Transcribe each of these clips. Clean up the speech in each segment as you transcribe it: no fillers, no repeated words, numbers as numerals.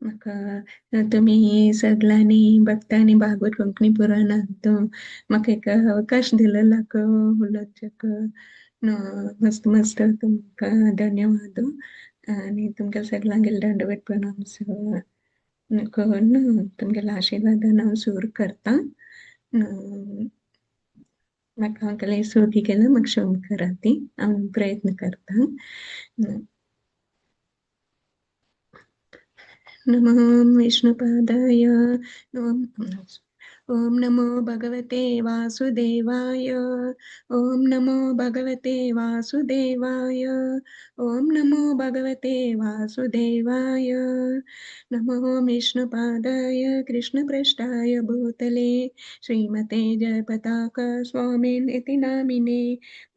म्हाका तुमी सगळ्यांनी भक्तांनी भागवत कोंकणी पुराणांत म्हाका एक अवकाश दिलेलाक उलोवच्याक मस्त मस्त तुमकां धन्यवाद आनी तुमकां सगळ्यांक दंडवत प्रणाम करून तुमगेल्या आशिर्वादान हांव सूर करता. म्हाका कसलें सुकी केल्यार म्हाका क्षमा करात ती हांव प्रयत्न करता. नमो विष्णुपादाय ओम नमो भगवते वासुदेवाय. ओम नमो भगवते वासुदेवाय. ओम नमो भगवते वासुदेवाय. नमो विष्णुपादाय कृष्णपृष्ठाय भूतले श्रीमते जयपताका स्वामिन् इति नामिने.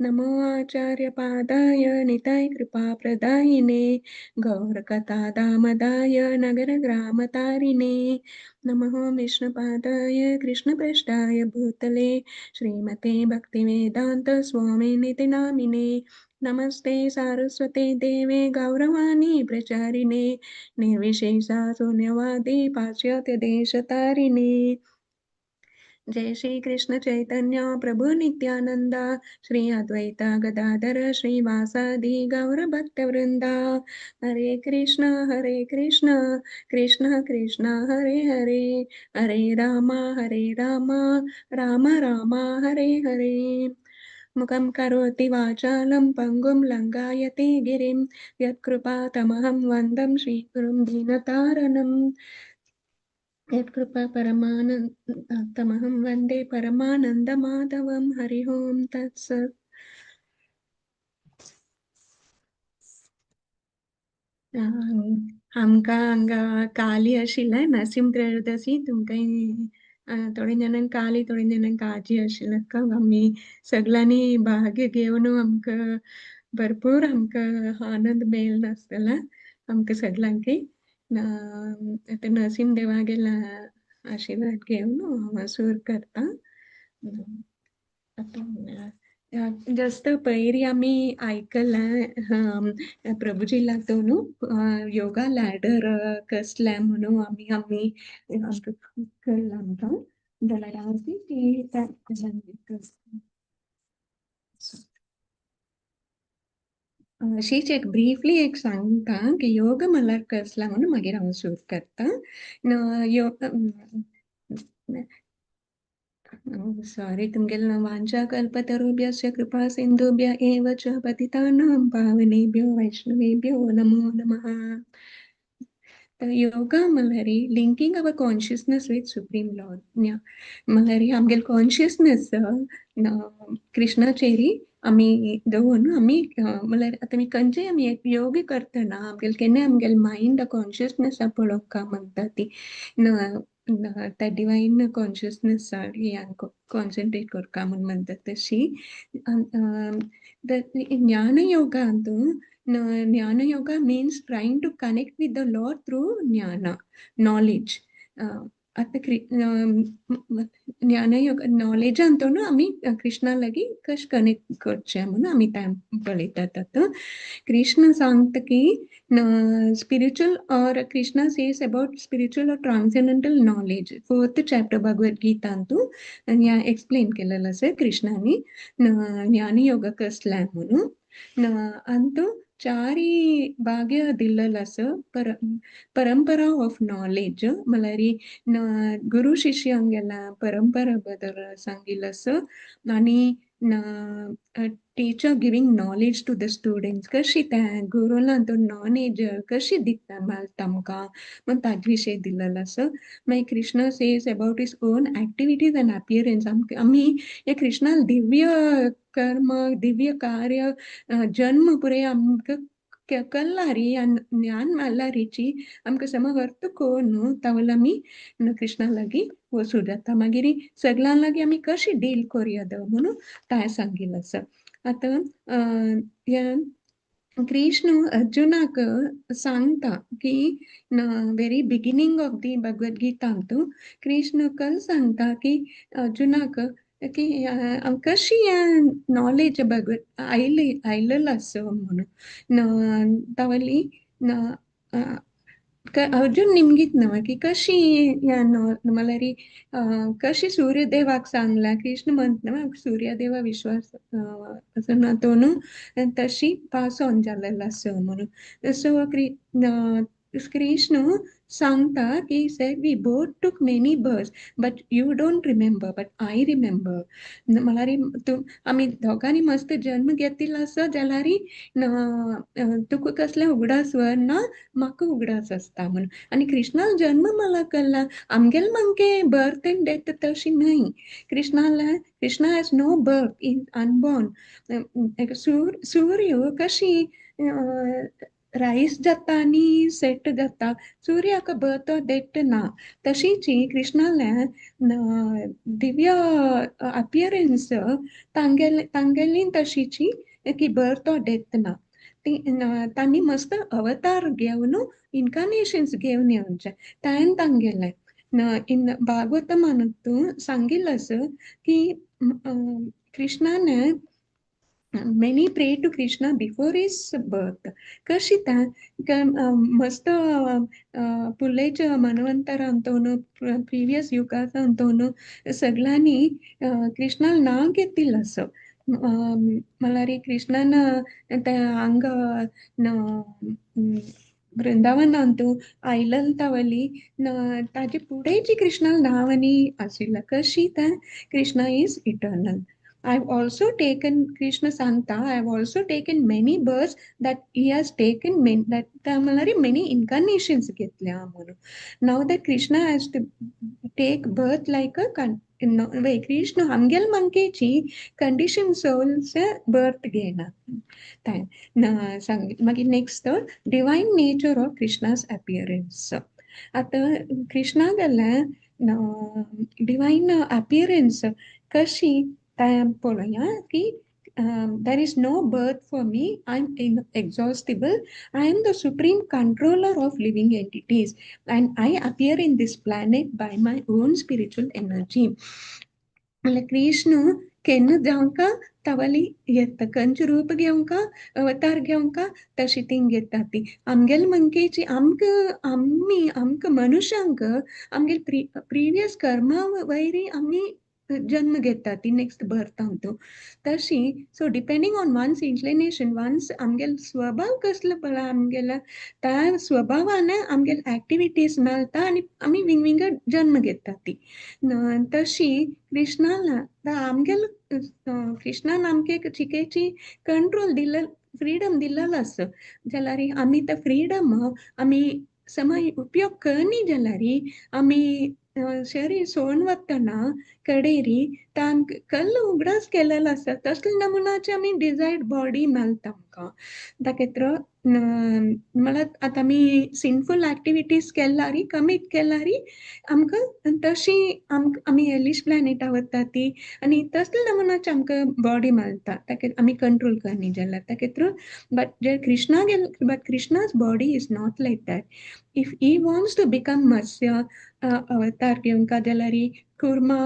नमो आचार्यपादाय निताय कृपाप्रदायिने गौरकथादामदाय नगरग्रामतारिणे. नमः विष्णुपादाय कृष्णपृष्ठाय भूतले श्रीमते भक्तिवेदान्त स्वामिन् इति नामिने. नमस्ते सारस्वते देवे गौरवाणी प्रचारिणे निर्विशेष शून्यवादी पाश्चात्य देशतारिणे. जय श्री कृष्ण चैतन्य प्रभु नित्यानंद श्री अद्वैत गदाधर श्रीवासादि गौर भक्त वृंदा. हरे कृष्ण कृष्ण कृष्ण हरे हरे हरे राम राम राम हरे हरे. मुखं करोति वाचालं पङ्गुं लङ्घयते गिरिं यत्कृपा तमहं वन्दं श्रीगुरुं दीनतारणम्. यत्कृपा परमानन्द तमहं वन्दे परमानन्दमाधवं. हरि ओं तत्सत्. आमकां हांगा काली आशिल्लें नरसिंह त्रयोदशी तुमकां थोडे जाणांक काली थोडे जाणांक आजी आशिल्लें. आमी सगळ्यांनी भाग घेवन आमकां भरपूर आमकां आनंद मेळनासतला आमकां सगळ्यांक. आतां नरसिंह देवागेल्या आशिर्वाद घेवन हांव सूर करता. आतां जस्त पयलीं आमी आयकलां प्रभुजी लागतो न्हू योगा लॅडर कसलें म्हणून आमी आमी कळ्ळां आमकां जाल्यार हांव ती अशीच एक ब्रीफली एक सांगता की योग म्हणल्यार कसला म्हणून मागीर हांव सुरू करता. सॉरी तुमगेले वांछा कल्पतरुभ्यश्च कृपा सिन्धुभ्य एव च पतितानां पावनेभ्यो वैष्णवेभ्यो नमो नमः. तर योगा म्हणल्यार linking our consciousness with supreme lord. म्हणल्यार आमगेले कॉन्शियसनेस कृष्णाचेरी आमी दवरून आमी म्हणल्यार आतां आमी खंयचेय आमी एक योग करतना आमगेले केन्नाय आमगेले मायंड कॉन्शियसनेस पळोवंक म्हणटा ती त्या डिवायन कॉन्शियसनेस कॉन्सन्ट्रेट करता म्हूण म्हणटा तशी. ज्ञान योगांत jnana yoga means trying to connect with the lord through jnana knowledge. आतां ज्ञानयोग नॉलेजान तो न्हू आमी कृष्णा लागीं कशें कनेक्ट करचें म्हणून आमी तें पळयतात. आतां कृष्ण सांगता की spiritual or Krishna says about spiritual or transcendental knowledge. Fourth chapter Bhagavad गीतांतू ह्या एक्सप्लेन केलेलं आसा कृष्णानी ज्ञानयोग कसलें म्हणून. अंतू चारी भाग्य दिल्लेलो आसा परंपरा ऑफ नॉलेज म्हणल्यार गुरु शिष्यांगेल्या परंपरा बद्दल सांगिल्लें आसा आनी teacher giving knowledge to the students कशी तें गुरूला तो नॉलेज कशी दिता मेळटा आमकां म्हण ताजे विशय दिल्लेलो आसा. मागीर Krishna says about his own activities and appearance. आमी ह्या कृष्णान दिव्य कर्म दिव्य कार्य जन्म पुरे आमकां कल्लारी ज्ञान मेळ्ळारीची आमकां समज अर्थ कोण न्हू तावल आमी कृष्णा लागीं वचूं जाता. मागीर सगळ्यां लागीं आमी कशी डील करूया म्हणून ताणें सांगिल्लें आसा. आतां ह्या कृष्ण अर्जुनाक सांगता की very beginning of the Bhagavad गीतांतू Krishna कल सांगता की अर्जुनाक की कशी नॉलेज भगवत आयली आयलेलो आसा म्हणून तावली. अर्जुन निमगीत न्हय की कशी ह्या म्हणल्यार कशी सूर्यदेवाक सांगला, कृष्ण म्हणत न्हय सूर्यदेवा विश्वास असो ना तो न्हू तशी पास ऑन जालेलो आसा म्हणून. सो कृष्ण सांगता की say we both took many births but you don't remember but I remember. म्हणल्यार तूं आमी दोगांनी मस्त जन्म घेतिल्लो आसा जाल्यार तुका कसलें उगडास ना, म्हाका उगडास आसता म्हणून. आनी कृष्णान जन्म मला कल्ला आमगेले मामके बर्थ एंड डेथ तशी न्हय. कृष्णाला Krishna has no birth, is unborn. सूर्य कशी रायस जाता आनी सेट जाता, सूर्याक बर्थ डेथ ना, तशीच कृष्णाल्या दिव्य अपियरन्स तांगेली तशीची की बर्थ डेथ ना. ती तांणी मस्त अवतार घेवन इनकार्नेशन्स घेवन येवचे ताणें तांगेलें इन भागवतमान तूं सांगिल्लें आसा की कृष्णान many pray to Krishna before his birth. कशी मस्त पुलेच्या मनवंतरांतून प्रिवियस युगांतून सगळ्यांनी कृष्णाला नाव घेतिल्लें आसा. म्हणल्यार कृष्णान त्या हांगा वृंदावनांत आयलेल तावली ताजे फुडें कृष्णाला नांव आनी आशिल्लें. कशी तर Krishna is eternal. I've also taken, Krishna सांगता, I've also taken many births that he has taken many, that म्हणल्यार many incarnations घेतल्या म्हणून. Now that Krishna has to take birth like a, Krishna आमगेल मंकेची कंडिशन सोल्स बर्थ घेना. मागीर next divine nature of Krishna's appearance. आतां कृष्णा गेल्या divine appearance कशी पळोवया की there is no birth for me, I am inexhaustible, I am the supreme controller of living entities and I appear in this planet by my own spiritual energy. म्हणल्यार कृष्ण केन्ना जावंका तवली येता, खंयचें रूप घेवंका अवतार घेवंका तशी ती घेता ती. आमगेले मंकेची आमकां आमी आमकां मनुष्यांक आमगेले प्रिवियस कर्मा वयरी आमी जन्म घेता ती नेक्स्ट बर्थांत तशी. So depending on one's inclination, one's आमगेलो स्वभाव कसलो पळय आमगेलो त्या स्वभावान आमगेले एक्टिविटीज मेळटा आनी आमी विंग विंगड जन्म घेता ती. तशी कृष्णाला आमगेलो कृष्णान आमके चिकेची कंट्रोल दिल्लो, फ्रीडम दिल्लो आसा जाल्यार आमी तो फ्रीडम आमी समय उपयोग करनी जाल्यार आमी शरीर सोडून वतना कडेरी तांकां कल्ल उगडास केलेलो आसा तसले नमुनाचे आमी डिजायर्ड बॉडी मेळटा आमकां. ताका म्हणल्यार आतां आमी सिनफूल एक्टिविटीज केल्यार कमीट केल्यार आमकां तशी आमकां आमी हेलिश प्लॅनेटा वता ती आनी तसले नमुनाचे आमकां बॉडी मेळटा ताका आमी कंट्रोल करनी जाल्यार ताका. बट जे कृष्णा गेल, but Krishna's body is not like that. If he wants to become Matsya अवतार घेवंका जाल्यार कुर्मा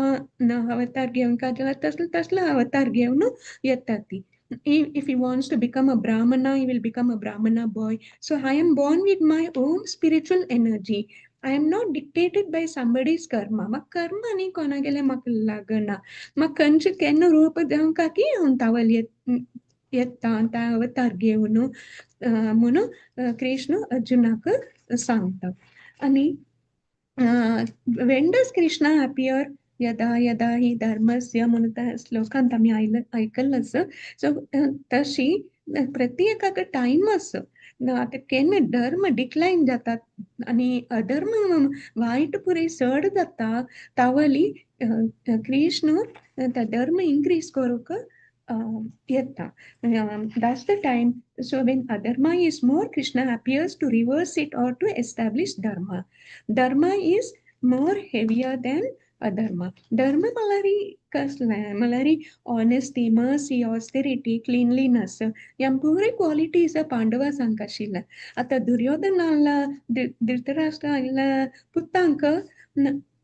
अवतार घेवंका जाल्यार तसलो तसलो अवतार घेवन येता ती. If he wants to become a Brahmana, he will become a Brahmana boy. So I am born with my own spiritual energy. I am not dictated by somebody's karma. म्हाका कर्म न्ही कोणागेलें म्हाका लागना. म्हाका खंयचें केन्ना रूप जावंका की हांव तावल येता त्या अवतार घेवन म्हणून कृष्ण अर्जुनाक सांगता. आनी when does Krishna appear? यदा यदा हि धर्मस्य म्हणून त्या श्लोकांत आमी आयकल्लें आसा. सो तशी प्रत्येकाक टायम आसा. आतां केन्ना धर्म डिक्लायन जाता आनी अधर्म वायट पुरे चड जाता तावली कृष्ण त्या धर्म इन्क्रीज करूंक येता. That's the time. So when adharma is more, Krishna appears to reverse it or to establish dharma. Dharma is more heavier than adharma. धर्म म्हणल्यार कसलें म्हणल्यार ऑनेस्टी, मर्सी, ऑस्टेरिटी, क्लिनलीनस ह्या पुरे क्वॉलिटीज पांडवासांक आशिल्ल्या. आतां दुर्योधनाला धृतराष्ट्राला पुतांक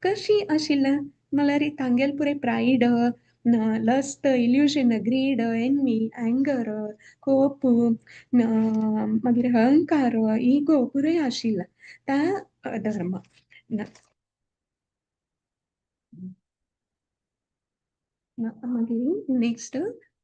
कशी आशिल्ल्या म्हणल्यार तांगेले पुरे pride Lust, illusion, greed, envy, anger, कोप, मागीर अहंकार, इगो पुराय आशिल्ला ता अधर्म. मागीर नेक्स्ट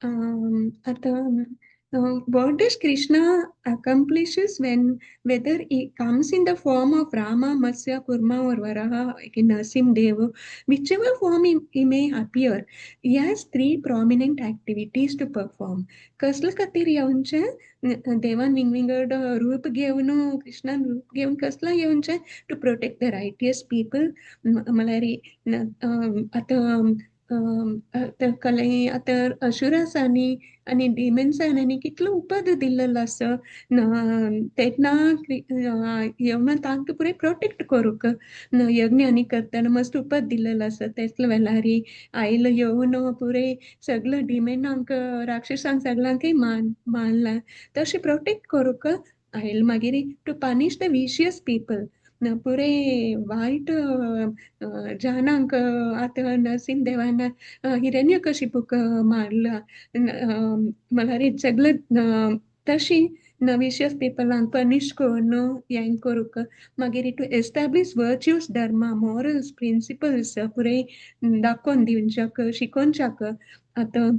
आतां what does Krishna accomplishes when whether he comes in the form of Rama, Matsya, Kurma or Varaha, Nasim Dev, whichever form he may appear, he has three prominent activities to perform. कसले खातीर येवचें देवान विंगविंगड रूप घेवन, कृष्णान रूप घेवन कसला येवचें? To protect the righteous people. म्हळ्यार आतां कले आतां असुरासांनी आनी डिमन्सांनी कितलो उपद्र दिल्लो आसा तेन्ना येवन तांकां पुराय प्रोटेक्ट करूंक यज्ञ आनी करतना मस्त उपद दिल्लो आसा. तेतले वेळार आयलो येवन पुराय सगळे डिमेनांक राक्षसांक सगळ्यांकय मारला, तशें प्रोटेक्ट करूंक आयलो. मागीर to punish the vicious people, पुरे वायट जाणांक आतां नरसिंह देवान हिरण्यकशिपूक मारला, म्हळ्यार सगळे तशी विशियस पिपलांक पनिश करून हें करूंक. मागीर to establish virtues, dharma, morals, principles पुरे दाखोवन दिवच्याक, शिकोवच्याक. आतां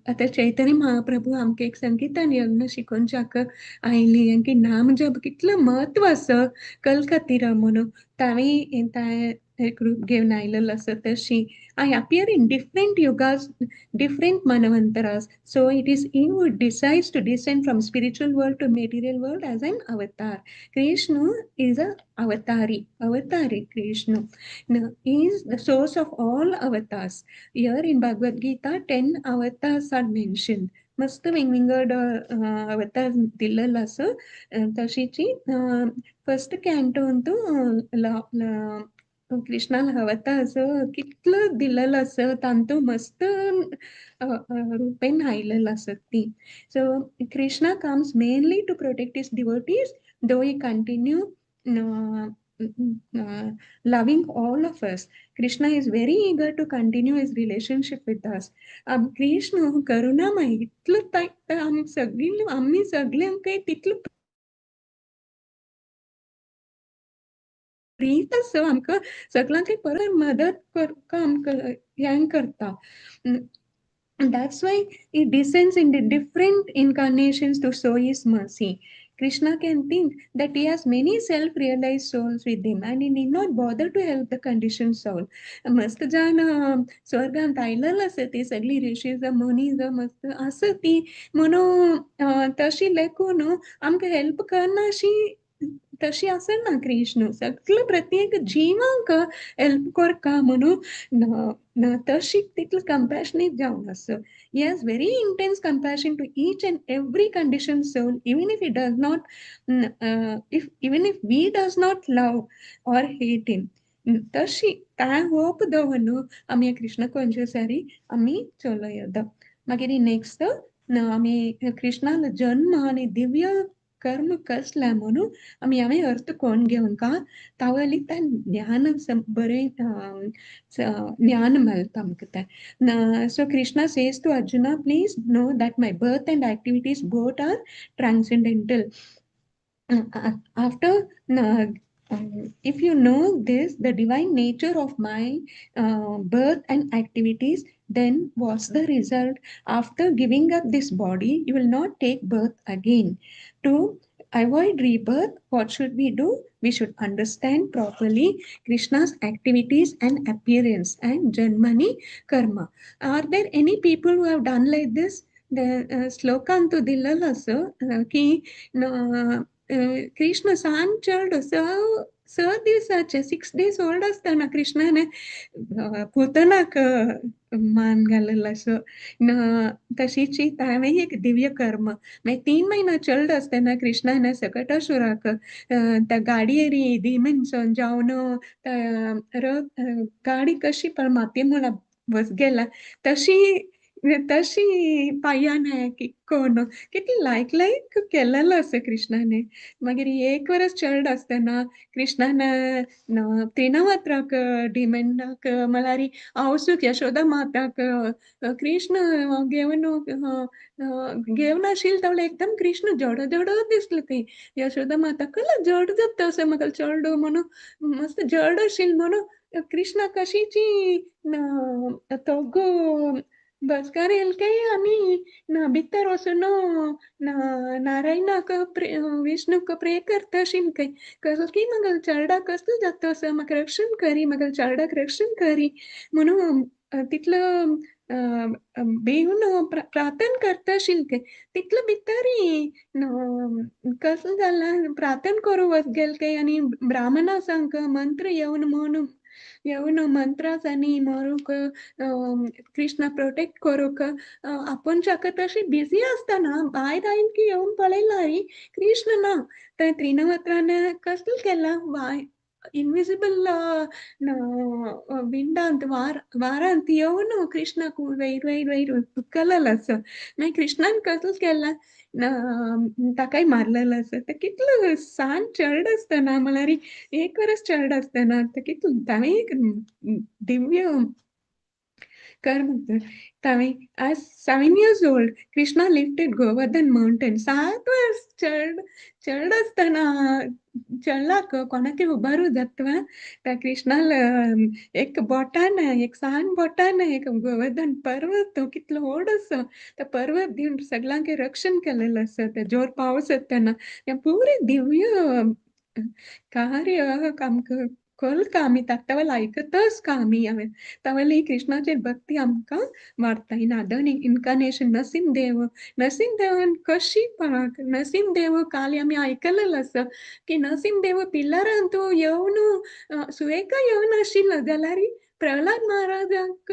आतां चैतन्य महाप्रभू आमकां एक संगीतान यज्ञ शिकोवच्याक आयली की नाम जप कितलो म्हत्व आसा कल खातीर म्हणून तांणी एक रूप घेवन आयलेलो आसा. तशी I appear in different yugas, different manvantaras. So it is he who decides to descend from spiritual world to material world as an avatar. Krishna is a avatari. Avatari Krishna. Now, he is the source of all avatars. Here in Bhagavad Gita, 10 avatars are mentioned. मस्त विंगविंगड अवतार दिल्लेलो आसा. तशीची first कॅन्टोन तूं कृष्णान अवतार कितलो दिल्लेलो आसा तांतू मस्त रुपेन आयलेलो आसा ती. So Krishna comes mainly to protect his devotees, though he continue loving all of us. Krishna is very eager to continue his relationship with us. Krishna करुणामय इतलो सगळीं आमी सगळ्यांक तितलो प्रीत आसा, आमकां सगळ्यांक परत मदत करता, आमकां हें करता. That's why he descends in the different incarnations to show his mercy. Krishna can think that he has many self-realized souls with him and he need not bother to help the conditioned soul. मस्त जाण स्वर्गांत आयलेलो आसा ती सगळी ऋषी मुनी मस्त आसा ती, म्हणून तशी लेखून आमकां हेल्प करना अशी तशी आसना. कृष्ण सगळे प्रत्येक जिवांक हेल्प करता म्हणून तशी तितलो कंपॅशनेट जावन आसा. He has very intense compassion to each and every conditioned soul, even if he does not, if even if we does not love or hate him. तशी काय होप दवरून आमी कृष्ण कॉन्शियसारी आमी चलयता. मागीर नेक्स्ट आमी कृष्णालो जन्म आनी दिव्य कर्म कसला म्हणून आमी हांवें अर्थ कोण घेवन का तावली तें ज्ञान बरें ज्ञान मेळटा आमकां तें. So Krishna says to Arjuna, please know that my birth and activities both are transcendental. After if you know this, the divine nature of my birth and activities, then what's the result? After giving up this body, you will not take birth again. To avoid rebirth, what should we do? We should understand properly Krishna's activities and appearance and Janmani karma. Are there any people who have done like this? The slokantu dillalo asa ki Krishna सान चेडो स दिवसाचे 6 days old आसतना कृष्णाने पुतनाक मान घालेलो असो. तशीच हांवें एक दिव्य कर्म. मागीर 3 महिना चेडो आसतना कृष्णाने सकटासुराक त्या गाडयेर डिमन्सन जावन गाडी कशी पण माती मुळा बस गेला तशी तशी पांयान कोण कितलें लायक लायक केलेलो आसा कृष्णाने. मागीर एक वरस चेडो आसतना कृष्णान त्रिनवत्राक डिमेंडाक म्हळ्यार आवसूक यशोदा माताक कृष्ण घेवन घेवन आशिल्लो तावळ एकदम कृष्ण जडो जडो दिसलो थंय. यशोदा माता कसलो जड जाता असो म्हाका चेडो म्हणून मस्त जड आशिल्लो म्हणून कृष्णा कशीची तोगो बसकार येयल काय आनी ना भितर वचून नारायणाक विष्णूक प्रे करता आशिल्लें खंय. कसलो की म्हाका चेरडाक कसलो जाता असो म्हाका रक्षण करी, म्हाका चेरडाक रक्षण करी म्हणून तितलो भिवन प्रार्थना करता आशिल्लें खंय. तितलो भितरी कसलो जाला प्रार्थना करूं वच गेल खंय आनी ब्राह्मणा सांग मंत्र येवन म्हणून येवन मंत्रास आनी मरूंक कृष्णा प्रोटेक्ट करूंक आपूण शाका तशी बिजी आसतना भायर आयल की येवन पळयला री कृष्ण ना. तर त्रिनवत्रान कसलो केला बाय इनविजिबल विंडांत वारांत येवन कृष्णाक वयर वयर वयर उखललो आसा. मागीर कृष्णान कसलो केला ताकाय मारलेलो आसा. ते कितलो सान चेडो आसतना म्हळ्यार एक वरस चेडो आसतना ते कितलो ताणें एक दिव्य कर्म ताणें as 7 years old Krishna lifted Govardhan mountain. 7 वर्स चेडो आसतना चेडलाक कोणाकय उबारू जाता त्या कृष्णाल एक बोटान एक सान बोटान एक गोवर्धन पर्वत तो कितलो व्हड आसा तो पर्वत दिवन सगळ्यांक रक्षण केलेलो आसा. ते जोर पावस येतना हें पुरें दिव्य कार्य आमकां कळटा आमी ताका आयकतच का आमी हांवें तावळी कृष्णाचेर भक्ती आमकां वाडटा. इन अदर इनकारनेशन नरसिंहदेव, नरसिंहदेवान कशी पाक नरसिंहदेव काली आमी आयकलेलो आसा की नरसिंहदेव पिल्लारान तूं येवन सुयेका येवन आशिल्लो जाल्यार प्रहलाद महाराजाक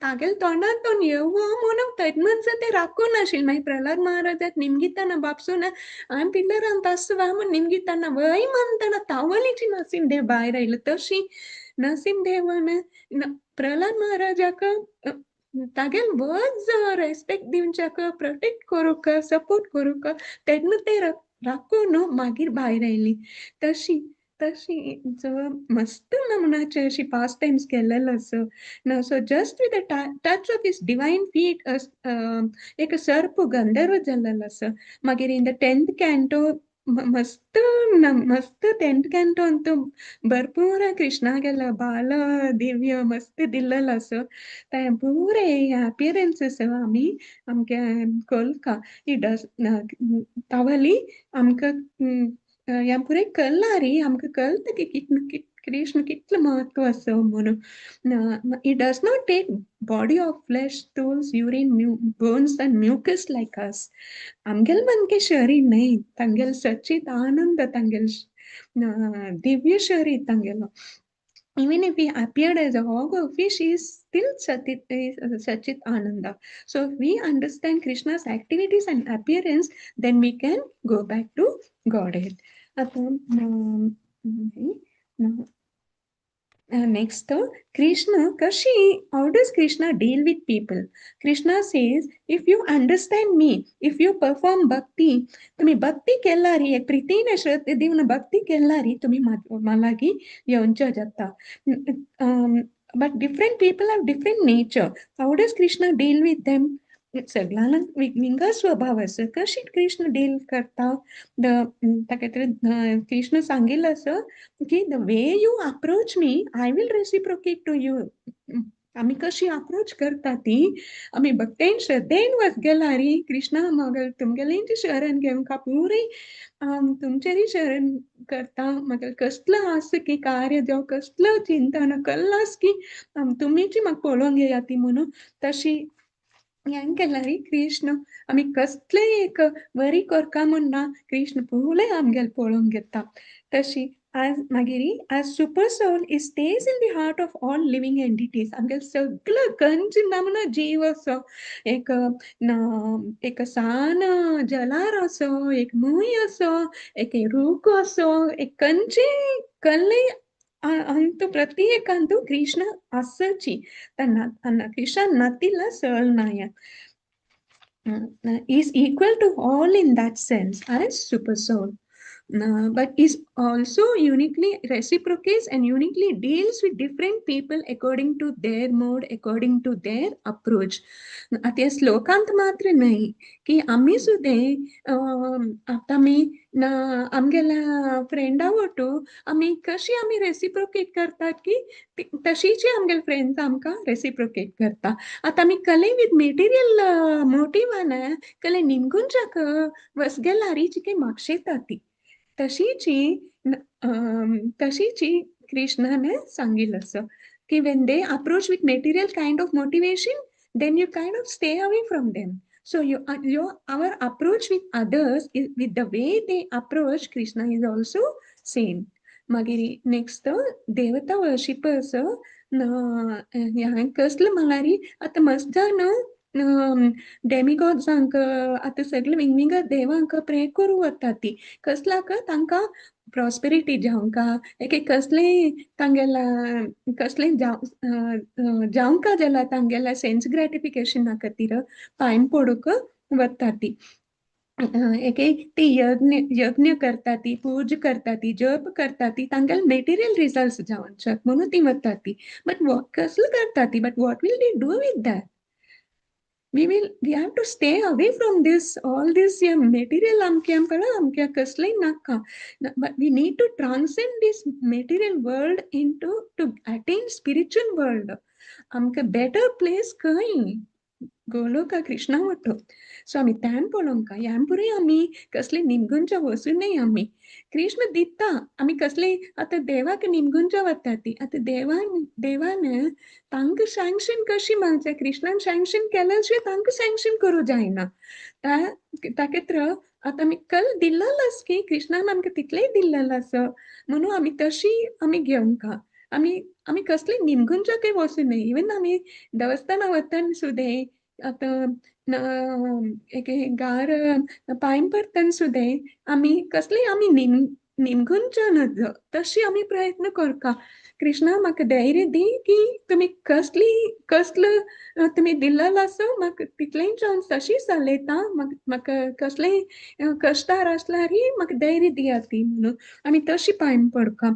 तागेल्या तोंडांत तो येवो म्हणून तेन्नाच ते राखून आशिल्लें. मागीर प्रहलाद महाराजाक निमगितना बापसून हांवें पिल्लरांत आसवा म्हूण निमगितना वय म्हणटना तावळीची नरसिंहदेव भायर आयलो. तशी नरसिंहदेवान प्रहलाद महाराजाक तागेल वच रेस्पेक्ट दिवच्याक प्रोटेक्ट करूंक सपोर्ट करूंक तेन्ना ते राखून मागीर भायर आयली. तशी तशी जो मस्त नमुनाचे अशी पास टायम्स केलेलो आसा. So just with the touch of his divine feet एक सर्प गंधर्व जाल्लो आसा. मागीर इन the 10th canto मस्त मस्त 10th canto अंतू भरपूर कृष्णा बाल दिव्य मस्त दिल्लेलो आसा. तें पुरे अपियरन्सीस आमी आमगे कळटा. ही डस तावली आमकां ह्या पुरें कळ्ळां री आमकां कळटा की कितलें कृष्ण कितलें म्हत्व आसा म्हणून. He does not take body of flesh, stools, urine, bones and mucus like us. आमगेल मनके शरीर न्हय, तांगेल सचित आनंद, तांगेल दिव्य शरीर तांगेलो. Even if he appeared as a hog or fish, he is still Sachit Ananda. So if we understand Krishna's activities and appearance, then we can go back to Godhead. Next, Krishna, Kashi, how does Krishna deal with people? Krishna says, if you understand me, if you perform bhakti, तुम्ही भक्ती केल्यारी, एक प्रीतीने श्रद्धे दिवन भक्ती केल्यारी, तुम्ही मालागी येवच्या जाता. But different people have different nature. How does Krishna deal with them? सगळ्यांना विंगड स्वभाव आसा. कशी कृष्ण डील करता? ताका कृष्ण सांगिल्लें आसा की the way you approach me I will reciprocate to you. आमी कशी अप्रोच करता ती आमी भक्तेन श्रद्धेन वच गेला री कृष्णा म्हाका तुमगेलेंची शरण घेवंक पुरी तुमचेरी शरण करता. म्हाका कसलो आसा की कार्य जावं कसलो चिंता ना कल्लास की तुमीची म्हाका पळोवंक येया ती म्हणून. तशी हें केल्यार कृष्ण आमी कसलें एक वरी करका म्हूण ना कृष्ण पुले आमगेले पळोवंक घेता. तशी आज मागीर as super soul is stays in the heart of all living entities. आमगेले सगळो गंज नमुना जीव असो एक एक सान जलार असो, एक मूय असो, एक रूख असो, एक कंचे कल्ले अंतु प्रत्येकांतु कृष्ण आसची कृष्ण नातिला सरळ नाय is equal to all in that sense as super soul, but is also uniquely reciprocates and uniquely deals with different people according to their mode, according to their approach. आतां ह्या श्लोकांत मात्र न्हय की आमी सुद्दां आतां आमी आमगेल्या फ्रेंडा वटू आमी कशी आमी रेसिप्रोकेट करतात की तशीच आमगेले फ्रेंड्स आमकां रेसिप्रोकेट करता. आतां आमी कले विथ मेटिरियल मोटिवान कले निमगुंजाक वसगेल्यार चिके मागशेता ती तशीची तशीची कृष्णाने सांगितलं असं की when they approach with material kind of motivation, then you kind of stay away from them. So you, your our approach with others is with the way they approach Krishna is also same. मागीर next देवता worshippers ह्या कसलें म्हळ्यार आतां मस्त जाण डेमिगॉड्सांक आतां सगळे विंगविंगड देवांक प्रे करूं वता ती कसल्याक तांकां प्रॉस्पेरिटी जावंका एक एक कसलें तांगेल्या कसलें जावंका जाल्यार तांगेल्या सेन्स ग्रॅटिफिकेशना खातीर पांय पडूंक वता ती. एक एक ती यज्ञ यज्ञ करता ती, पूज करता ती, जप करता ती, तांगेले मेटेरियल रिजल्ट्स जावंक म्हणून ती वता ती. बट कसलो करता ती, but what will they do with that? We have to stay away from this all this material. आमक्या पळय आमक्या कसलेय नाका, but we need to transcend this material world into to attain spiritual world. आमकां better place खंय Goloka Krishna वटो. So आमी त्यान पळोवंक ह्यान पुराय आमी कसले निमगुंच्या वचूं न्हय. आमी कृष्ण दिता आमी कसले आतां देवाक निमगुंच्या वता ती. आतां देवान देवान तांकां सँक्शन कशी मागचें? कृष्णान सँक्शन केल्या शिवाय तांकां सँक्शन करूं जायना. ताकेत्र आतां आमी कल दिल्लो आसा की कृष्णान आमकां तितलेंय दिल्लें आसा म्हणून आमी तशी आमी घेवंक आमी आमी कसले निमगुंच्याकय वचूं न्हय. इवन आमी देवस्थाना वतना सुद्दां आतां एक गार पांय पडटना सुद्दां आमी कसले आमी निमगुंच्या नज तशी आमी प्रयत्न करता. कृष्णा म्हाका धैर्य दी की तुमी कसली कसलो तुमी दिल्लो आसा म्हाका तितलेंच हांव तशी चलयता. म्हाका कसलेय कश्टार आसल्यारय म्हाका धैर्य दियात ती म्हणून आमी तशी पांय पडका.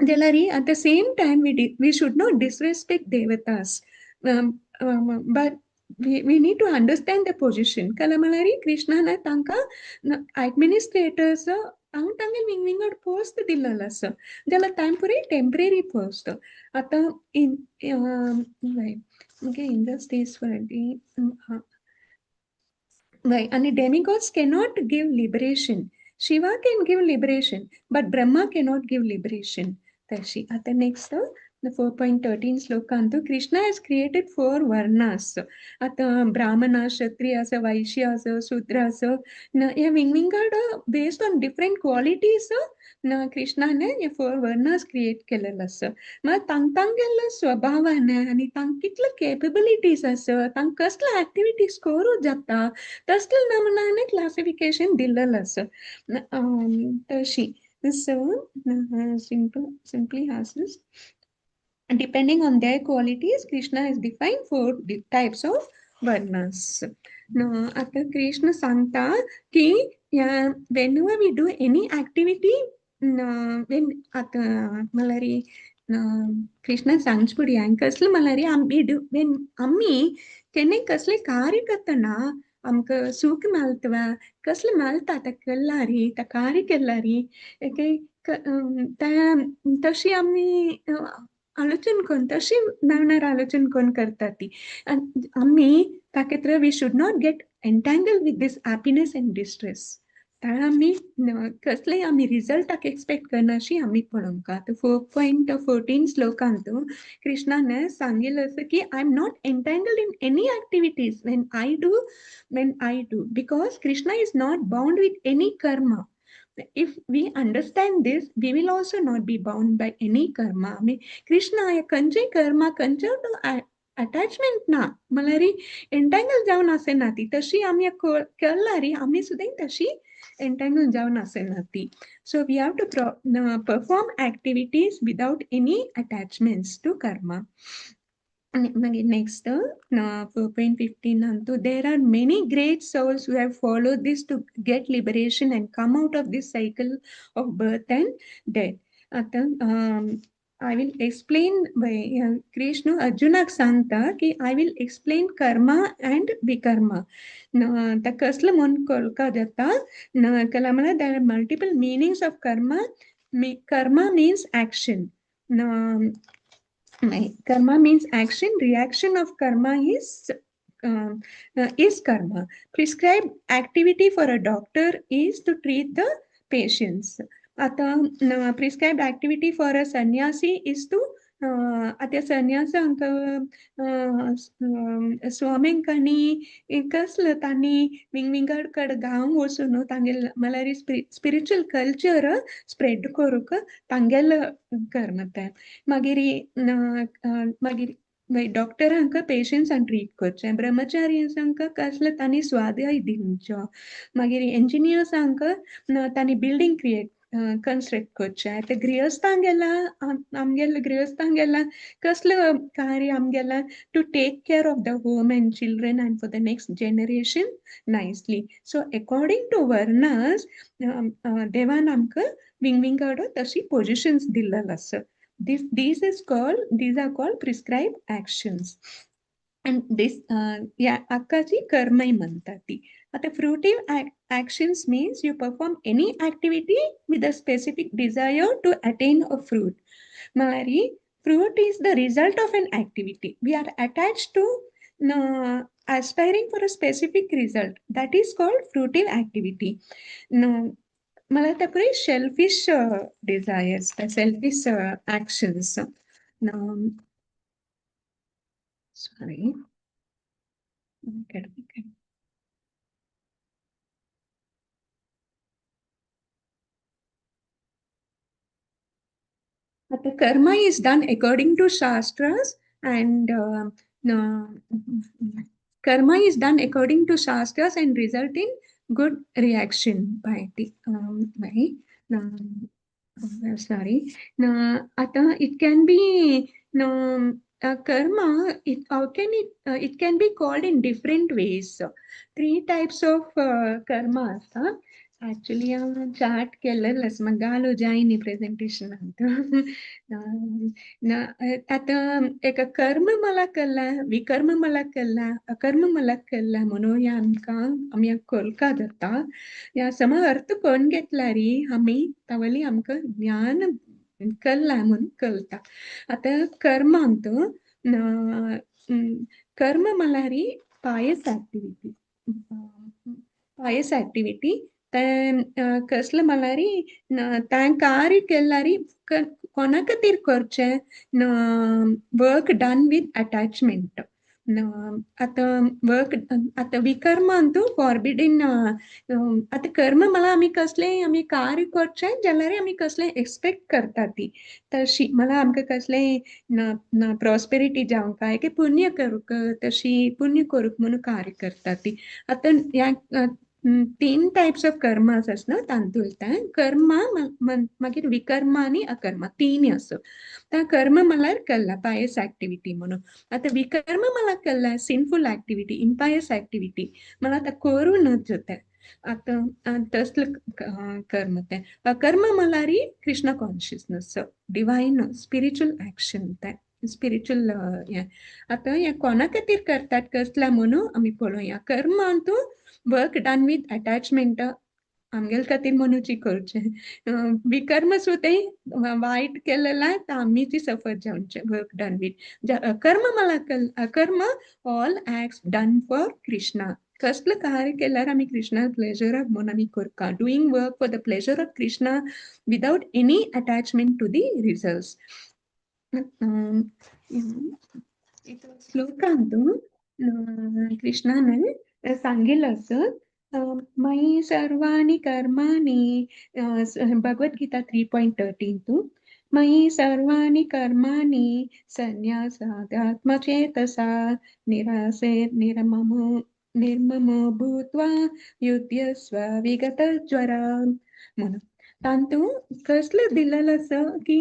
जाल्यार at the same time we should not disrespect devatas, but we need to understand the position. कला म्हळ्यार कृष्णान तांकां ऍडमिनिस्ट्रेटर्स तांकां तांगे विंग विंगड पोस्ट दिल्लो आसा जाल्यार तांपुरी टेंपररी पोस्ट. आतां इन okay injustice वय आनी demigods cannot give liberation. Shiva can give liberation but Brahma cannot give liberation. तशी आतां next 4.13 श्लोकांत Krishna has created four varnas. आतां ब्राह्मण, क्षत्रिय आसा, वैश्य आसा, शूद्र आसा, हे विंगविंगड बेस्ड ऑन डिफरंट क्वालिटीज कृष्णाने हे फोर वर्णास क्रिएट केलेले आसा. मागीर तांगेल्या स्वभावान आनी तांकां कितले केपेबिलिटीज आसा, तांकां कसले एक्टिविटीज करूं जाता तसले नमुन्याने क्लासिफिकेशन दिल्लें आसा तशी. So simply has this depending on their qualities, Krishna has defined four types of varnas. Now, आता कृष्ण सांगता की whenever we do any activity, when आता म्हळ्यार कृष्ण सांगचे फुडें कसलें म्हळ्यार आमी when आमी केन्नाय कसलें कार्य करतना आमकां सूख मेळटा वा कसलें मेळटा तें केल्यार तें कार्य केल्यार तें तशी आमी आलोचन करून तशी नवनार आलोचन करून करता ती. आमी ताकेत्र we should not get entangle with this happiness and distress. ताणें आमी कसलेय आमी रिजल्टाक एक्सपेक्ट करनाशी आमी पळोवंक. आतां 4.14 श्लोकांत कृष्णान सांगिल्लें आसा की I am not entangled in any activities when I do because Krishna is not bound with any karma. If we understand this, we will also not be bound by any karma. I mean, Krishna खंयचेय कर्मा खंयचेय attachment ना म्हळ्यार एंटँगल जावन आसना ती. तशी आमी केल्यार आमी सुद्दां तशी एंटँगल जावन आसना ती. So we have to perform activities without any attachments to karma. मागीर next 4.15 अंतु there are many great souls who have followed this to get liberation and come out of this cycle of birth and death. आतां I will explain by Krishna अर्जुनाक सांगता की I will explain karma and vikarma. आतां कसलो म्हूण कळका जाता कला म्हळ्यार there are multiple meanings of karma. Karma means action. Karma means action. Reaction of karma is karma. Prescribed activity for a doctor is to treat the patients. आतां prescribed activity for a sannyasi is to आतां संन्यासांक स्वामींक आनी कसलो तांणी विंगविंगड कडेन गांव वचून न्हू तांगेले म्हळ्यार स्पिरिच्युअल कल्चर स्प्रेड करूंक तांगेलो कर्म तें. मागीर मागीर डॉक्टरांक पेशंट्सांक ट्रीट करचें, ब्रह्मचार्यांक कसलो तांणी स्वाध्याय दिवचो, मागीर इंजिनियर्सांक तांणी बिल्डींग क्रिएट कन्स्ट्रक्ट करचें. आतां गृहस्थांक गेला आमगेल्या गृहस्थांक गेला कसलो कार्य आमगेला to take care of the home and children and for the next generation nicely. So according to varnas देवान आमकां विंगविंगड तशी पोजिशन्स दिल्लेल आसा. This is called, these are called prescribed actions. And this ह्या हाकाची कर्मय म्हणटा ती. आतां fruitive actions means you perform any activity with a specific desire to attain a fruit. म्हळ्यार fruit is the result of an activity. We are attached to aspiring for a specific result. That is called fruitive activity. म्हळ्यार ते पळय selfish desires, selfish actions. Sorry. Okay. But the karma is done according to shastras and karma is done according to shastras and result in good reaction by the sorry. Ata it can be karma. It how can it it can be called in different ways. Three types of karma asa. Actually हांव chart केल्लेलो आसा, म्हाका घालूं जाय न्ही प्रेजेंटेशनांत. आतां एका कर्म मला कल्ला, विकर्म मला कल्ला, अकर्म मला कल्ला म्हणून ह्या आमकां आमी कळका जाता. ह्या सम अर्थ कोण घेतला री आमी तावली आमकां ज्ञान कल्ला म्हणून कळटा. आतां कर्मांत कर्म म्हळ्यार पायस ऍक्टिविटी, पायस ऍक्टिविटी. तें कसलें म्हळ्यार तें कार्य केल्यार कोणा खातीर करचें, वर्क डन विथ अटॅचमेंट. आतां वर्क आतां विकर्मान तूं फॉर्बिडीन. आतां कर्म म्हळ्यार आमी कसलें आमी कार्य करचें जाल्यार आमी कसलें एक्सपेक्ट करता ती तशी म्हळ्यार आमकां कसलें प्रॉस्पेरिटी जावंक काय की पुण्य करूंक तशी पुण्य करूंक म्हणून कार्य करता ती. आतां ह्या तीन टायप्स ऑफ कर्मास आसा न्हू तातूंतल्यान कर्मा मागीर विकर्मा आनी अकर्मा तीन आसा. त्या कर्म म्हळ्यार कल्ला पायस ऍक्टिविटी म्हणून. आतां विकर्म म्हळ्यार कल्ला सिनफूल ऍक्टिविटी, इम्पायस ऍक्टिविटी म्हळ्यार आतां करूं नजो तें. आतां तसलें कर्म तें. अकर्म म्हळ्यार Krishna consciousness, divine spiritual action तें स्पिरिच्युअल हें. आतां हें कोणा खातीर करतात कसल्या म्हणून आमी पळोवया. कर्मांतू वर्क डन विथ अटॅचमेंट आमगेले खातीर म्हणूची करचें. विकर्म सुद्दां वायट केलें तर आमीची सफर जावचें वर्क डन विथ. अकर्म म्हळ्यार अकर्म all acts done for Krishna. कसलें कार्य केल्यार आमी कृष्णा प्लेजराक म्हणून आमी करता. Doing work for the pleasure of Krishna without any attachment to the results. श्लोकांतू कृष्णान सांगिल्लें आसा मयि सर्वाणि कर्माणि, भगवद गीता 3.13 तूं मयि सर्वाणि कर्माणि संन्यासाध्यात्मचेतसा निरासे निरममो निर्ममो भूत्वा युध्यस्व विगत ज्वरा म्हणून. तातूंत कसलें दिलेलें आसा की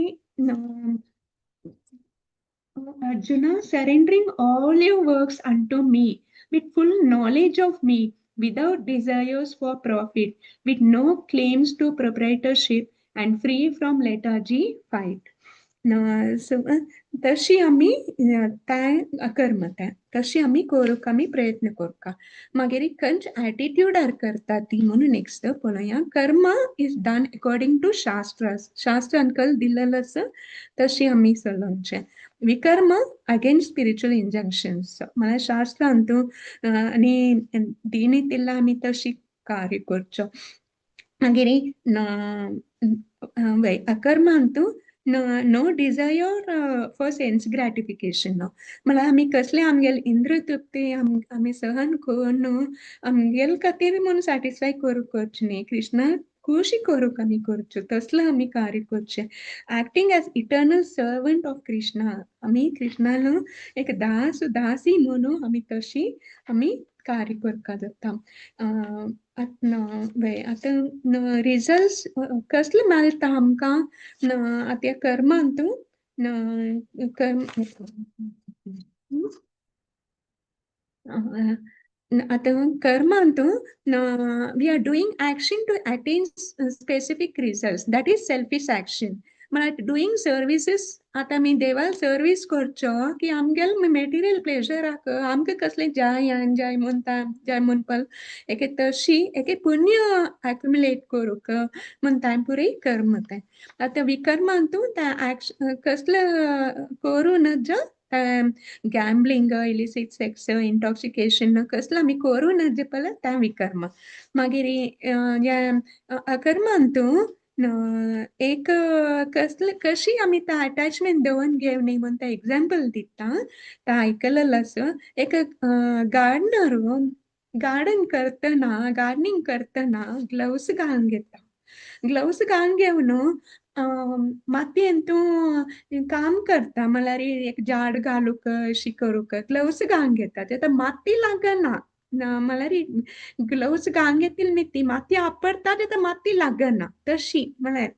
Arjuna, surrendering all your works unto me with full knowledge of me, without desires for profit, with no claims to proprietorship and free from lethargy, fight. So, तशी आमी तें कर्म तें तशी आमी करूंक आमी प्रयत्न करता. मागीर खंयच एटिट्यूडार करता ती म्हणून नेक्स्ट पळोवया. Karma is done according to shastra. शास्त्रान कल दिलेलें आसा तशी आमी चलोवचें. विकर्म अगेन्स्ट स्पिरिच्युअल इंजंक्शन्स म्हळ्यार शास्त्रांतू आनी दिनी दिला आमी तशी कार्य करचो. मागीर अकर्मांतू no desire for sense gratification. म्हळ्यार आमी कसले आमगेले इंद्र तृप्ती आमी सहन करून आमगेले खातीर म्हूण सॅटिस्फाय करूंक करचें न्ही, कृष्णाक खुशी करूंक आमी करच्यो, तसलें आमी कार्य करचें. Acting as eternal servant of Krishna, आमी कृष्णालो एक दास दासी म्हणून आमी तशी आमी कार्य करपाक जाता. आतां रिजल्ट्स कसले मेळटा आमकां आतां कर्मांतू कर्म आतां कर्मांतू we are doing action to attain specific results, that is selfish action. म्हळ्यार डुईंग सर्विसीस, आतां आमी देवाक सर्वीस करचो की आमगेले मेटिरियल प्लेजराक आमकां कसलें जाय आनी जाय म्हणटा जाय म्हणपाक एके तशी एके पुण्य एक्युमुलेट करूंक म्हणटा पुराय कर्म तें. आतां विकर्मांतू तें कसलें करूं नज, गॅम्बलिंग, इलिसीट सेक्स, इंटॉक्सिकेशन कसलें आमी करूं नज पळय तें विकर्म. मागीर हें अकर्मांतू एक कसले कशी आमी ते अटॅचमेंट दवरून घेवनी म्हूण तें एग्जाम्पल दिता, तें आयकलेलें आसा. एक गार्डनर गार्डन करतना, गार्डनिंग करतना ग्लव्स घालून घेता. ग्लव्स घालून घेवन मातयेन तूं काम करता, म्हळ्यार एक झाड घालूंक अशी करूंक ग्लव्स घालून घेता, तेका माती लागना. म्हळ्यार ग्लव्स घालून घेतली न्ही ती माती आपडटा तेका माती लागना तशी, म्हळ्यार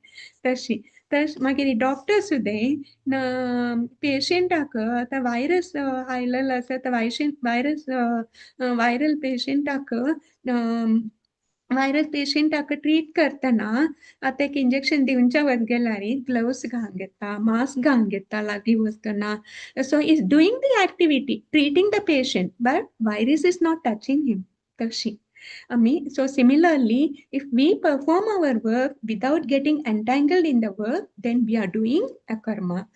तशी. तश मागीर डॉक्टर सुद्दां पेशंटाक आतां व्हायरस आयलेलो आसा, आतां व्हायरस व्हायरल पेशंटाक व्हायरस पेशंटाक ट्रीट करतना आतां एक इंजेक्शन दिवच्या वत गेल्यार ग्लव्स घालून घेता, मास्क घालून घेता लागीं वतना. So is doing the activity, treating the patient, but virus is not touching him. तशी आमी. So similarly if we perform our work without getting entangled in the work, then we are doing akarma.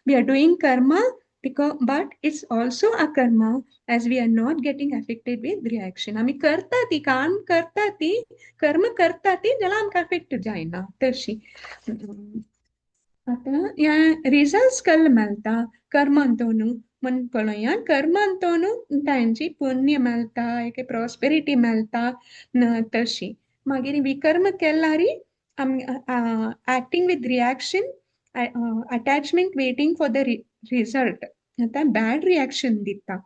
We are doing karma because, but it's also akarma as we are not getting affected with reaction. आमी करता ती काम करता ती कर्म करता ती जाल्यार आमकां अफेक्ट जायना तशी. आतां ह्या रिजल्ट्स कल्ल मेळटा कर्मांतून म्हण पळोवया. कर्मांतून तांची पुण्य मेळटा, एक प्रॉस्पेरिटी मेळटा तशी. मागीर विकर्म केल्यार आमी acting with reaction, attachment, waiting for the result, आतां बॅड रिएक्शन दिता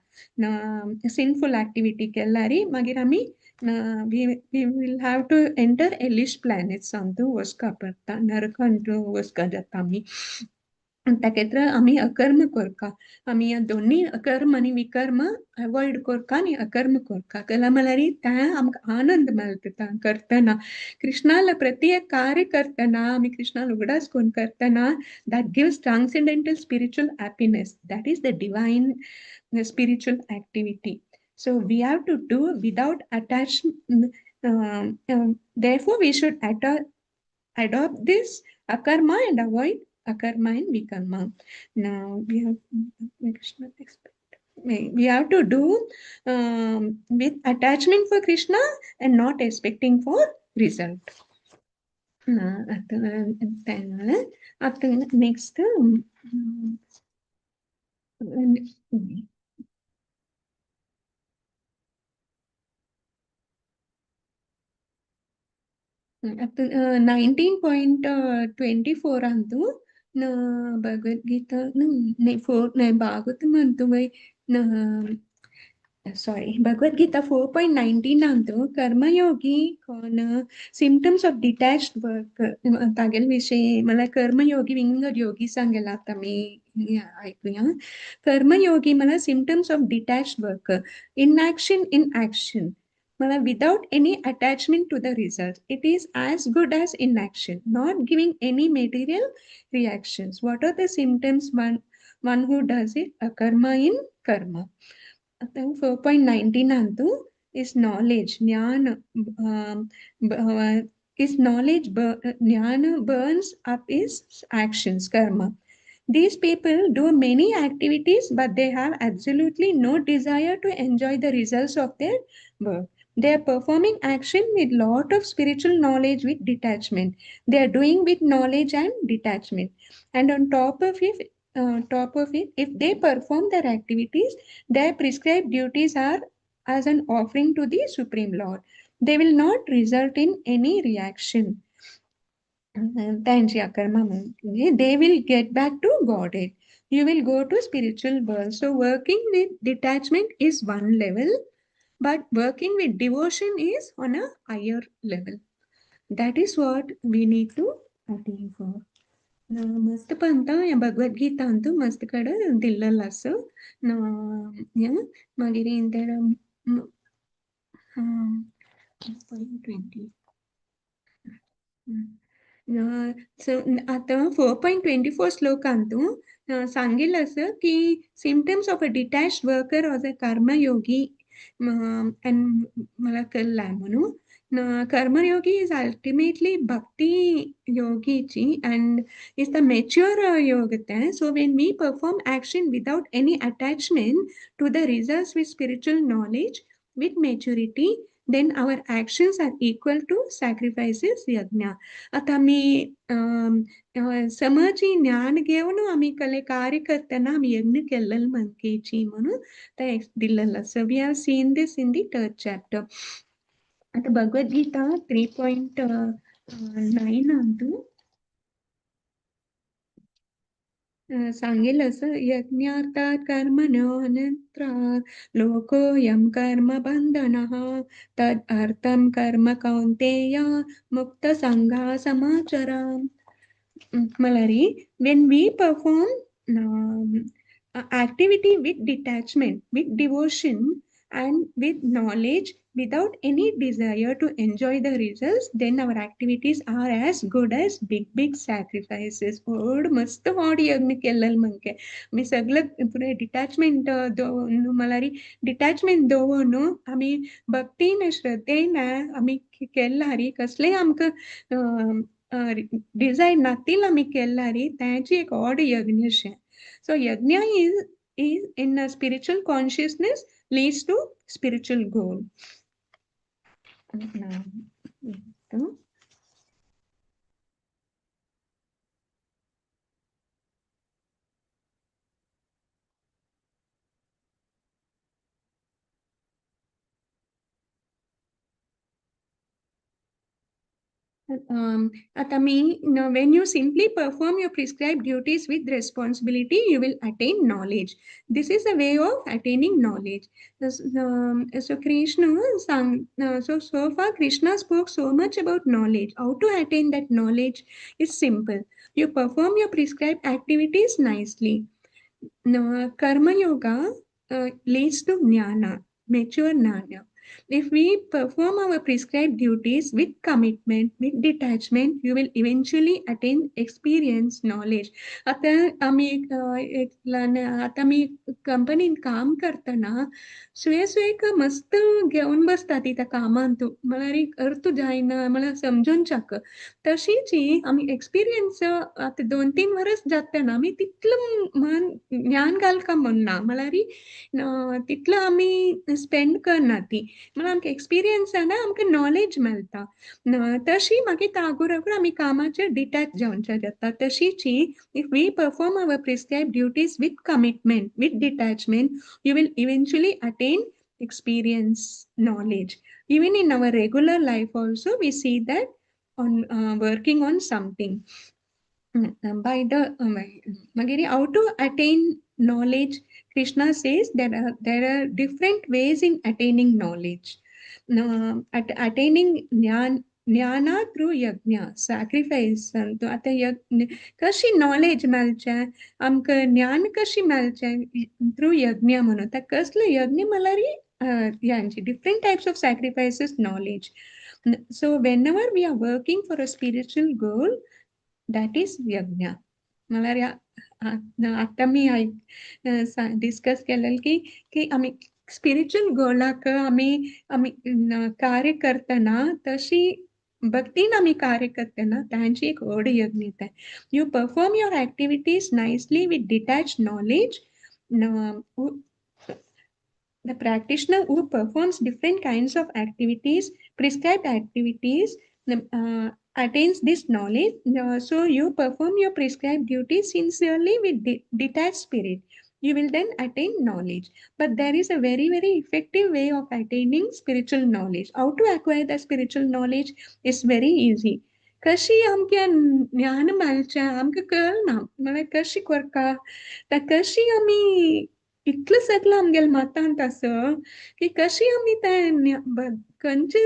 सिनफूल एक्टिविटी केल्यार मागीर आमी we will have to enter hellish planets Antu वचका पडटा, नरकांतू वचका जाता आमी. ताका आमी अकर्म करका, आमी ह्या दोनूय अकर्म आनी विकर्म अवॉयड करका आनी अकर्म करका. केल्या म्हळ्यार तें आमकां आनंद मेळटा करतना. कृष्णाला प्रत्येक कार्य करतना आमी कृष्णाला उगडास करून करतना, that gives transcendental spiritual happiness, that is the divine spiritual activity. So we have to do without attachment. Therefore we should adopt this akarma and avoid akarma and vikarma. Now we have Krishna expect. We have to do with attachment for Krishna and not expecting for result. Next. 19.24 अंतु Bhagavad Gita four Bhagavatam अंतु Sorry, Bhagavad Gita 4.19 Karmayogi कोण symptoms of detached work तागेले विशीं म्हळ्यार कर्मयोगी विंगड योगी सांगेला आतां आमी आयकुया. कर्मयोगी म्हळ्यार symptoms of detached work, inaction in action, म्हळ्यार without any attachment to the result. It is as good as inaction, not giving any material reactions. What are the symptoms one who does it? Akarma in karma. आतां 4.19 is knowledge, jnana, is knowledge, jnana burns up his actions, karma. These people do many activities, but they have absolutely no desire to enjoy the results of their work. They are performing action with lot of spiritual knowledge with detachment. They are doing with knowledge and detachment. And on top of it, if they perform their activities, their prescribed duties are as an offering to the Supreme Lord. They will not result in any reaction. They will get back to Godhead. You will go to spiritual world. So working with detachment is one level, but working with devotion is on a higher level. That is what we need to attain for. मस्त पंत ह्या भगवद गीतांतू मस्त कडेन दिल्लेलो आसा. मागीर 20. आतां 4.24 श्लोकांतू सांगिल्लें आसा की symptoms of a detached worker as a karma yogi and मला कळ्ळा म्हणून. Karma yogi is ultimately bhakti yogi ji and is the mature yoga. So when we perform action without any attachment to the results with spiritual knowledge, with maturity, then our actions are equal to sacrifices yajna. आता आमी समजी ज्ञान घेवन आमी कले कार्य करतना आमी यज्ञ केल्लें म्हणकेची म्हणून तें दिल्लें आसा. We have seen this in the third chapter. आता भगवद गीता 3.9 अंतू सांगेल असं यज्ञार्थात कर्मणो लोकोऽयं कर्म बंधनः तद अर्थं कर्म कौन्तेय मुक्त संगा समाचर. म्हळ्यार when we perform activity with detachment, with devotion and with knowledge, without any desire to enjoy the results, then our activities are as good as big, big sacrifices. व्हड मस्त व्हड यज्ञ केल्लें म्हणके आमी सगळें पुराय डिटॅचमेंट म्हळ्यार डिटॅचमेंट दवरून आमी भक्तीन श्रद्धेन आमी केल्ला री कसलेय आमकां डिजायर नातील आमी केल्ला री ताची एक व्हड यज्ञ अशें. So yajna is in a spiritual consciousness leads to spiritual goal. When you simply perform your prescribed duties with responsibility, you will attain knowledge. This is a way of attaining knowledge. So Krishna, so far Krishna spoke so much about knowledge. How to attain that knowledge is simple. You perform your prescribed activities nicely. Now, karma yoga leads to jnana, mature jnana. If we perform our prescribed duties with commitment, with detachment, you will eventually attain experience, knowledge. आता आमी आता आमी कंपनीन काम करतना सुये सुयेक मस्त घेवन बसता ती त्या कामांत, म्हळ्यार अर्थ जायना, म्हळ्यार समजून चाक. तशीच आमी एक्सपिरियन्स आतां 2-3 वर्स जातना आमी तितलो मन ज्ञान घालका म्हणना, म्हळ्यार तितलो आमी स्पेंड करना ती, म्हळ्यार आमकां एक्सपिरियन्स जाना आमकां नॉलेज मेळटा. तशी मागीर तागूर आमी कामाचेर डिटॅच जावचे जाता. तशीच if we perform our prescribe duties with commitment, with detachment, you will eventually attain experience, knowledge. Even in our regular life also we see that on working on something. By the मागीर how to attain knowledge? Krishna says there are different ways in attaining knowledge. Attaining ज्ञान, ज्ञाना through यज्ञ, sacrifice. आतां यज्ञ कशी knowledge मेळचें आमकां, ज्ञान कशी मेळचें? थ्रू यज्ञ म्हणून. आतां कसलो यज्ञ म्हणल्यार यांची different types of sacrifices, knowledge. So whenever we are working for a spiritual goal, that is yajna. म्हळ्यार आतां मी डिस्कस केलेलं की की आमी स्पिरिच्युअल गोलाक आमी आमी कार्य करतना, तशी भक्तीन आमी कार्य करतना, तांची एक व्हड यज्ञ तें. You perform your activities nicely with detached knowledge. The practitioner who performs different kinds of activities, prescribed activities, attains this knowledge. So you perform your prescribed duties sincerely with detached spirit. You will then attain knowledge. But there is a very, very effective way of attaining spiritual knowledge. How to acquire the spiritual knowledge is very easy. कशी आमकां ज्ञान मेळचें आमकां कळना, म्हळ्यार कशी करता तर कशी आमी इतलें सगळें आमगेल्या मतांत आसा की कशी आमी तें खंयचे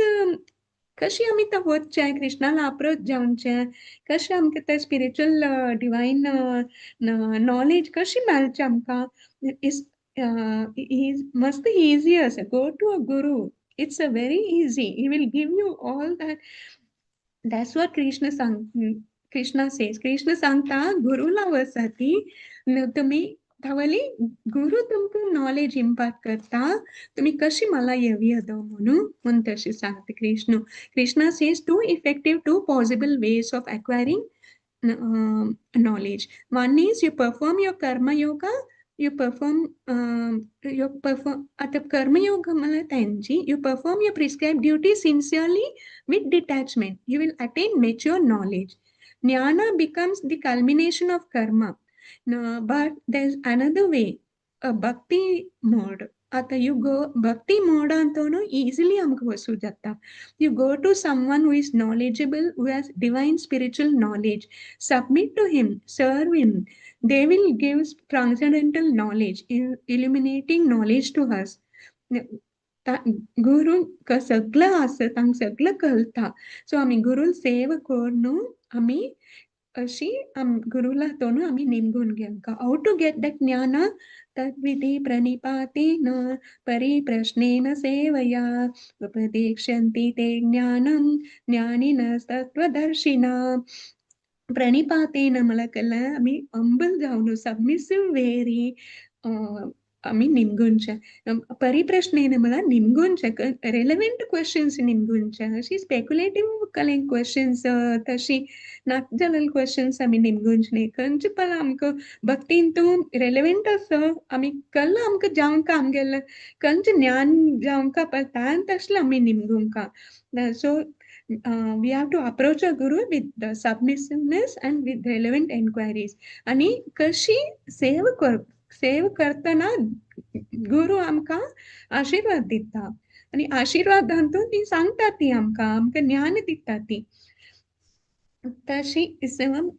कशी आमी तें वचचें, कृष्णाला अप्रोच जावचें, कशें आमकां तें स्पिरिच्युअल डिवायन नॉलेज कशी मेळचें आमकां is is मस्त इजी आसा. Go to a guru. It's a very easy. He will give you all that. That's what Krishna सांग Krishna says. Krishna सांगता गुरुला वचाती तुम्ही, धावली गुरु तुमकां नॉलेज इम्पार्ट करता, तुम्ही कशी मला येवी दो म्हणून म्हूण तशी सांगता Krishna. Krishna says two effective, two possible ways of acquiring knowledge. One is you perform your karma yoga, you perform आता कर्म yoga म्हळ्यार तेंची you perform your prescribed duty sincerely with detachment. You will attain mature knowledge. Jnana becomes the culmination of karma. No, but there's another way, a bhakti mode. आता you go भक्ती मोडान तो न्हू easily आमकां वचूं जाता. You go to someone who is knowledgeable, who has divine spiritual knowledge. Submit to him, serve him. They will give transcendental knowledge, illuminating knowledge to us. गुरू सगळं आसा, तांकां सगळें कळटा. सो आमी गुरूल सेवा करून आमी अशी गुरुला तो न्हू आमी निमगून घेवंक. How to get that ज्ञान? तद्विद्धि प्रणिपातेन परिप्रश्नेन सेवया उपदेक्ष्यन्ति ते ज्ञानं ज्ञानिनस्तत्त्वदर्शिनः. प्रणिपातेन म्हळ्यार आमी हंबल जावन सबमिसीव वेरी आमी निमगुनचें. परिप्रश्नेन म्हळ्यार निमगुनचें, रेलेवंट क्वेश्चन्स निमगुनचें. अशी स्पेक्युलेटीव क्वेश्चन्स, तशी नाक जालेले क्वेश्चन्स आमी निमगुनचे न्ही. खंयचे पळय आमकां भक्तीन तूं रेलेवंट आसा, आमी कळ्ळां आमकां जावंक आमगेलें खंयचें ज्ञान जावंक पळय तसलें आमी निमगुंका. So we have to approach a guru with the submissiveness and with relevant enquiries. आनी कशी सेवा कर सेवा करतना गुरु आमकां आशिर्वाद दिता आनी आशिर्वादांतून ती सांगता, ती आमकां आमकां ज्ञान दिता ती. तशी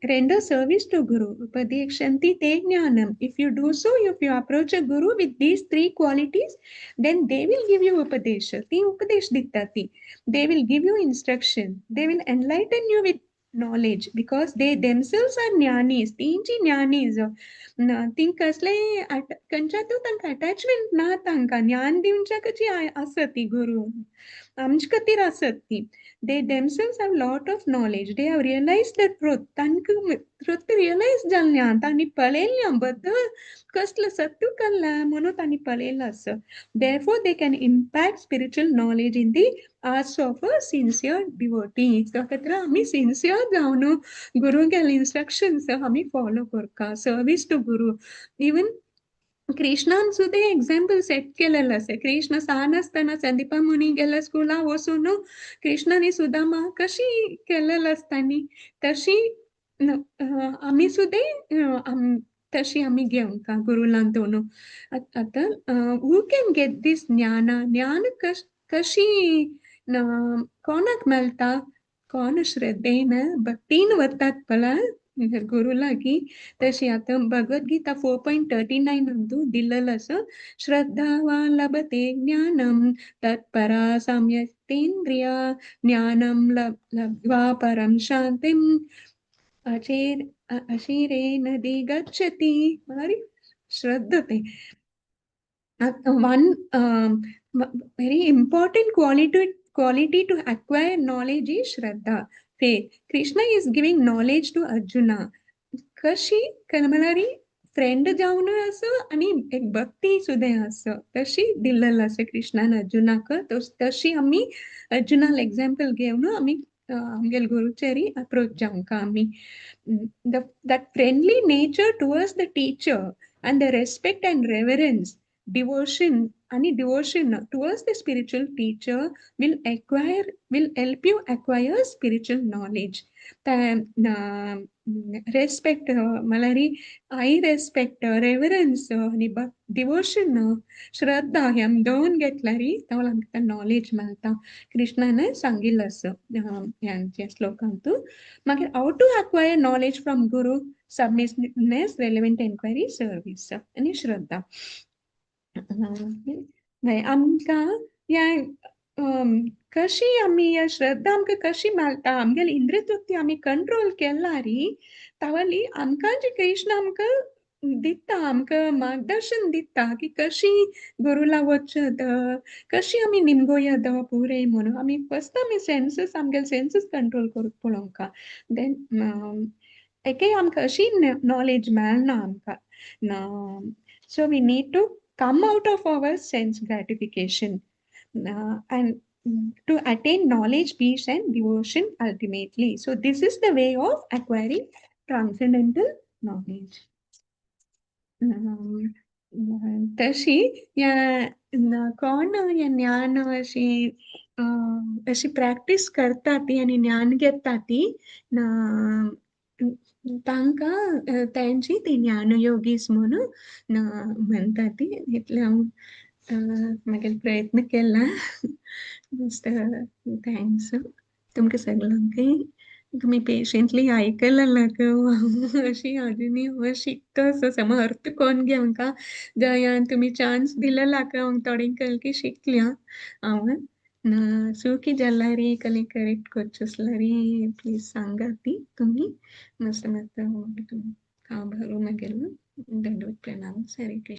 render service to guru, उपदेक्ष्यन्ति ते ज्ञानम. If you do so, if you approach a guru with these three qualities, then they will give you upadesha. ती उपदेश दिता ती. They will give you instruction, they will enlighten you with knowledge because they themselves are jnanis. तींची Giani's, ती कसले खंयच्यातूय तांकां attachment ना. तांकां ज्ञान दिवच्याकची आसत ती, गुरू आमचे खातीर आसत ती. They themselves have lot of knowledge. They have realized the truth. तांकां ट्रुथ रियलायज जाल्लें, तांणी पळयल्लें, बद्दल कसलें सत्य कळ्ळें म्हणून तांणी पळयलें आसा. Therefore they can impart spiritual knowledge in the hearts of a sincere devotee. त्या खातीर आमी सिन्सियर जावन गुरूगेले इन्स्ट्रक्शन्स आमी फॉलो करता. सर्वीस टू गुरू. इवन कृष्णान सुद्दां एग्जाम्पल सेट केलेलं आसा. कृष्ण सान आसतना संदीपा मुनी गेल्या स्कुला वचून कृष्ण आनी सुदामा कशी केलेलं आसता न्ही, तशी आमी सुद्दां तशी आमी घेवंक गुरुलांतून. आतां who can get this ज्ञान? ज्ञान कशी कोणाक मेळटा? कोण श्रद्धेन भक्तीन वतात पळय. गुरू लागीं तशी आतां भगवद गीता 4.39 अंतू दिल्लेलो आसा, श्रद्धावान लभते ज्ञानम तत्परा संयतेन्द्रिया ज्ञानम लब्ध्वा परम शांतिम अचेर अशिरे नदी गच्छति. म्हळ्यार श्रद्धा ते. One very important quality to acquire knowledge is Shraddha, faith. Krishna is giving knowledge to Arjuna. कशी म्हळ्यार फ्रेंड जावन आसा आनी एक भक्ती सुद्दां आसा, तशी दिल्लेली आसा कृष्णान अर्जुनाक. तशी आमी अर्जुनाक एग्जाम्पल घेवन आमी आमगेले गुरुचेर अप्रोच जावंक आमी. That friendly nature towards the teacher and the respect and reverence, devotion and devotion towards the spiritual teacher will help you acquire spiritual knowledge. Respect म्हळ्यार I respect, reverence आनी डिवोशन, श्रद्धा हे आमी दोन घेतल्यार तवळ आमकां नॉलेज मेळटा. कृष्णान सांगिल्लें आसा ह्या श्लोकांतू. मागीर how to acquire knowledge from guru? Submissiveness, relevant enquiry, service आनी श्रद्धा. आमकां ह्या कशी आमी ह्या श्रद्धा आमकां कशी मेळटा? आमगेली इंद्रियतृप्ती आमी कंट्रोल केल्यार तावली आमकां जी कृष्ण आमकां दिता, आमकां मार्गदर्शन दिता की कशी गुरुला वचत, कशी आमी निमगोया पुरे म्हणून. आमी फस्ट आमी सेन्सीस, आमगेले सेन्सीस कंट्रोल करूंक पळोवंक. देन एके आमकां अशी नॉलेज मेळना आमकां. So we need to come out of our sense gratification and to attain knowledge, peace and devotion ultimately. So this is the way of acquiring transcendental knowledge. तशी ह्या कोण ह्या ज्ञान अशी अशी प्रॅक्टीस करता ती आनी ज्ञान घेता ती, तांकां तेंची ती ज्ञानयोगीस म्हणून म्हणटा ती. इतलें हांव म्हागेलो प्रयत्न केला. Thanks तुमकां सगळ्यांकय. तुमी पेशंटली आयकलें. अशी अजुनूय हांव शिकता सो अर्थ कोन्न घेवंक जंय तुमी चान्स दिलेला हांव थोडी कल्की शिकल्या हांव. चुकी जाल्यार कसली करेक्ट करचें आसल्यार प्लीज सांगात ती तुमी. मस्त मस्त आभार म्हागेलो. दंडवत प्रणाम. हरे कृष्ण.